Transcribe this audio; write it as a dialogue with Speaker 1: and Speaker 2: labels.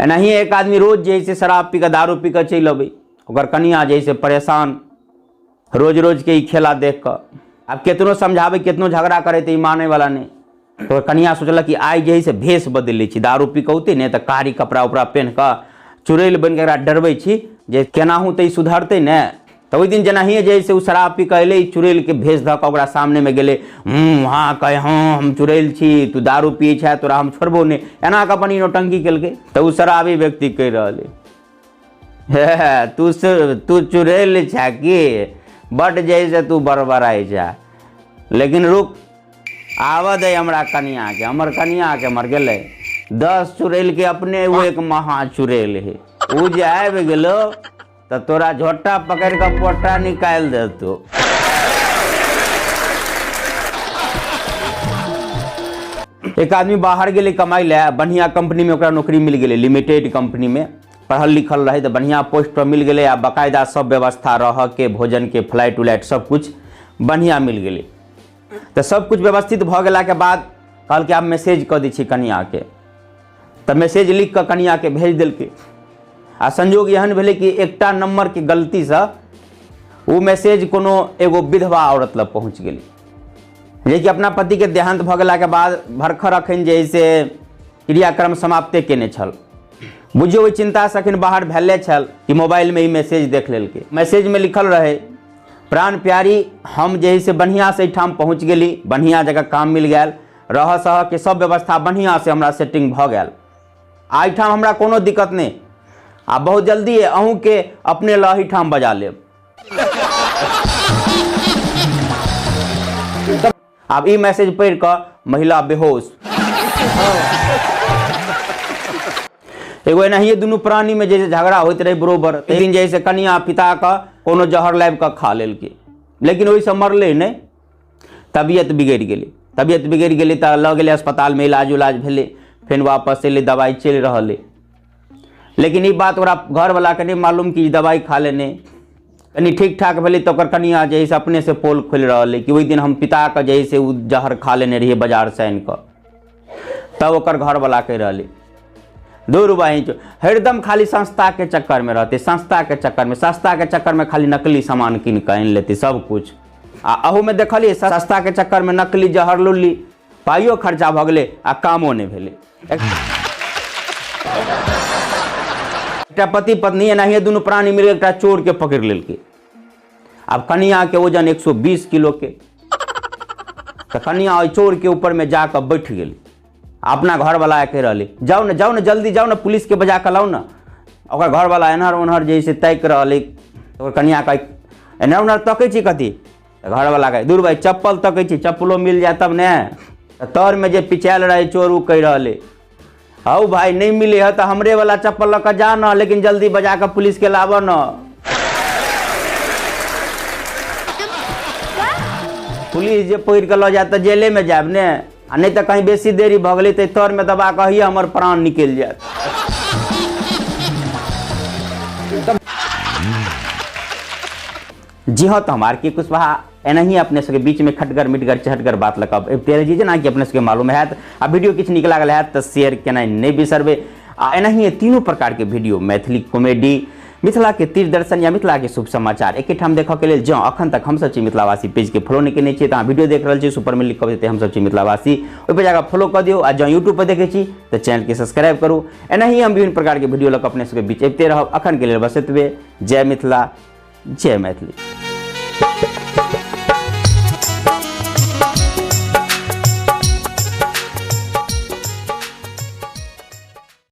Speaker 1: एनाहिए एक आदमी रोज जे है से शराब पी कऽ दारू पी कऽ चलि अबै, ओकर कनिया जे है से परेशान रोज रोज के ई खेला देख कऽ। आब केतनो समझाबै केतनो झगड़ा करै तऽ ई मानैवला नहि। तऽ कनिया सोचलक कि आइ जे है से भेष बदलि लै छी, दारू पी कऽ औतै ने तऽ कारी कपड़ा उपड़ा पेन्ह कऽ चुड़ैल बनि कऽ एकरा डरबै छी जे केनाहु तऽ ई सुधरतै ने। तऽ ओहि दिन जेनाहिए जे है से ओ शराब पी कऽ एलै, चुड़ैलके भेष धऽ कऽ ओकरा सामनेमे गेलै, हूँ हाँ कहै हँ हम चुड़ैल छी, तू दारू पियै छेँ तोरा हम छोड़बौ नहि, एना कऽ अपन ई नौटंकी केलकै। तऽ ओ शराबी व्यक्ति कहि रहल अइ, हे तू तू चुड़ैल छे की, बड्ड जे है से तू बड़बड़ाइ छे, लेकिन रुक आबऽ दे हमरा कनियाके, हमर कनियाके मर गेलै 10 चुड़ैलके अपने ओ एक महा चुड़ैल है, ओ जे आबि गेलो तऽ तोरा झोटा पकड़ि कऽ पोटा निकालि देतौ। एक आदमी बाहर गेलै कमाइ लए, बढ़िआँ कंपनीमे ओकरा नौकरी मिल गेलै, लिमिटेड कंपनीमे, पढ़ल लिखल रहै तऽ बढ़िआँ पोस्ट पर मिल गेलै आ बकायदा सब व्यवस्था रहऽके भोजनके फ्लाइट उलाइट सब किछु बढ़िआँ मिल गेलै। तऽ सब किछु व्यवस्थित भऽ गेलाके बाद कहलकै आब मैसेज कऽ दै छी कनिआँके, तऽ मैसेज लिख कऽ कनिआँके भेज देलकै। आ संयोग एहन भेलै कि एकटा नम्बरके गलतीसँ ओ मैसेज कोनो एगो विधवा औरत लग पहुँच गेलै, जेकि अपना पतिके देहांत भऽ गेलाके बाद भरखर अखन जे है से क्रियाक्रम समाप्ते केने छल। बुझियौ ओहि चिन्तासँ अखन बाहर भेले छल कि मोबाइलमे ई मैसेज देख लेलकै। मैसेजमे लिखल रहै, प्राण प्यारी हम जे है से बढ़िआँसँ एहिठाम पहुँच गेली, बढ़िआँ जगह काम मिल गेल, रहऽ सहऽके सब व्यवस्था बढ़िआँसँ हमरा सेटिंग भऽ गेल, आ एहिठाम हमरा कोनो दिक्कत नहि, आ बहुत जल्दी अहूँके अपने लऽ एहिठाम बजा लेब। आब ई मैसेज पढ़ि कऽ महिला बेहोश। एगो एनाहिए दुनू प्राणीमे जे झगड़ा होइत रहै बरोबर, ताहि दिन जे है से कनिया पिताके कोनो जहर लाबि कऽ खा लेलकै, लेकिन ओहिसँ मरलै नहि, तबियत बिगड़ि गेलै। तबियत बिगड़ि गेलै तऽ लऽ गेलै अस्पतालमे, इलाज उलाज भेलै, फेर वापस एलै, दबाइ चलि रहल अइ। लेकिन ई बात ओकरा घरवलाके नहि मालूम कि ई दबाइ खा लेने। कनि ठीक ठाक भेलै तऽ ओकर कनिया जे है से अपनेसँ पोल खोलि रहल अइ कि ओहि दिन हम पिताके जे है से ओ जहर खा लेने रहियै बाजारसँ आनि कऽ। तब ओकर घरवला कहि रहल अइ, दूर बहिं हरदम खाली संस्थाके चक्करमे रहतै, संस्थाके चक्करमे, सस्ताके चक्करमे खाली नकली सामान कीन कऽ आनि लेतै सब किछु। आ अहूमे देखलियै सस्ताके चक्करमे नकली जहर लुल्ली, पाइयो खर्चा भऽ गेलै आ कामो नहि भेलै। एकटा पति पत्नी एनाहिए दुनू प्राणी मिल एकटा चोर के पकड़ि लेलकै। आब कनिया के वजन 120 किलो के, तऽ कनिया ओहि चोर के ऊपर में जाकऽ बैठ गेलै। अपना घरवला कहि रहलै, जाउ ने जाउ ने जल्दी जाउ ने, पुलिस के बजा कऽ लाउ ने। ओकर घरवला एन्हर ओन्हर जे है से ताकि रहलै। ओकर कनिया कहै, एन्हर ओन्हर तकै छी कथी? घरवला कहै, दूर भाइ चप्पल तकै छी, चप्पलो मिल जाए तब ने। तऽ तरमे जे पिचायल रहै चोर ओ कहि रहलै, हौ भाइ नहि मिलै है तऽ हमरे वाला चप्पल लऽ कऽ जा न, लेकिन जल्दी बजा कऽ पुलिस के लाबऽ न। पुलिस जे पकड़ि कऽ लऽ जायत तऽ जेलेमे जायब ने, आ नहि तऽ कहीं बेसी देरी भऽ गेलै तऽ तरमे दबा कऽ हइए हमर प्राण निकलि जायत। जी हाँ, तो हम आर के कुशवाहा एनाही अपने सबके बीच में खटगर मिटगर चहटगर बात लऽ कऽ अबिते रहै छी, जेनाकि अपने सबके मालूम हैत। आ वीडियो किछु नीक लागल हैत तऽ शेयर केनाइ नहि बिसरबै। आ एनाहिए तीनू प्रकारके वीडियो, मैथिली कॉमेडी, मिथिलाके तीर्थ दर्शन या मिथिलाके शुभ समाचार एकेठाम देखऽके लेल जँ अखन तक हमसब छी मिथिलावासी पेजके फॉलो नहि केने छियै तऽ अहाँ वीडियो देख रहल छी, सुपरमे लिख कऽ देतै हमसब छी मिथिलावासी, ओहिपर जाकऽ फॉलो कऽ दियौ। आ जँ यूट्यूब पर देखै छी तऽ चैनलके सब्सक्राइब करू। एनाहिए हम विभिन्न प्रकारके वीडियो लऽ कऽ अपने सबके बीच अबिते रहब। अखनके लेल बस एतबे। जय मिथिला, जय मैथिली।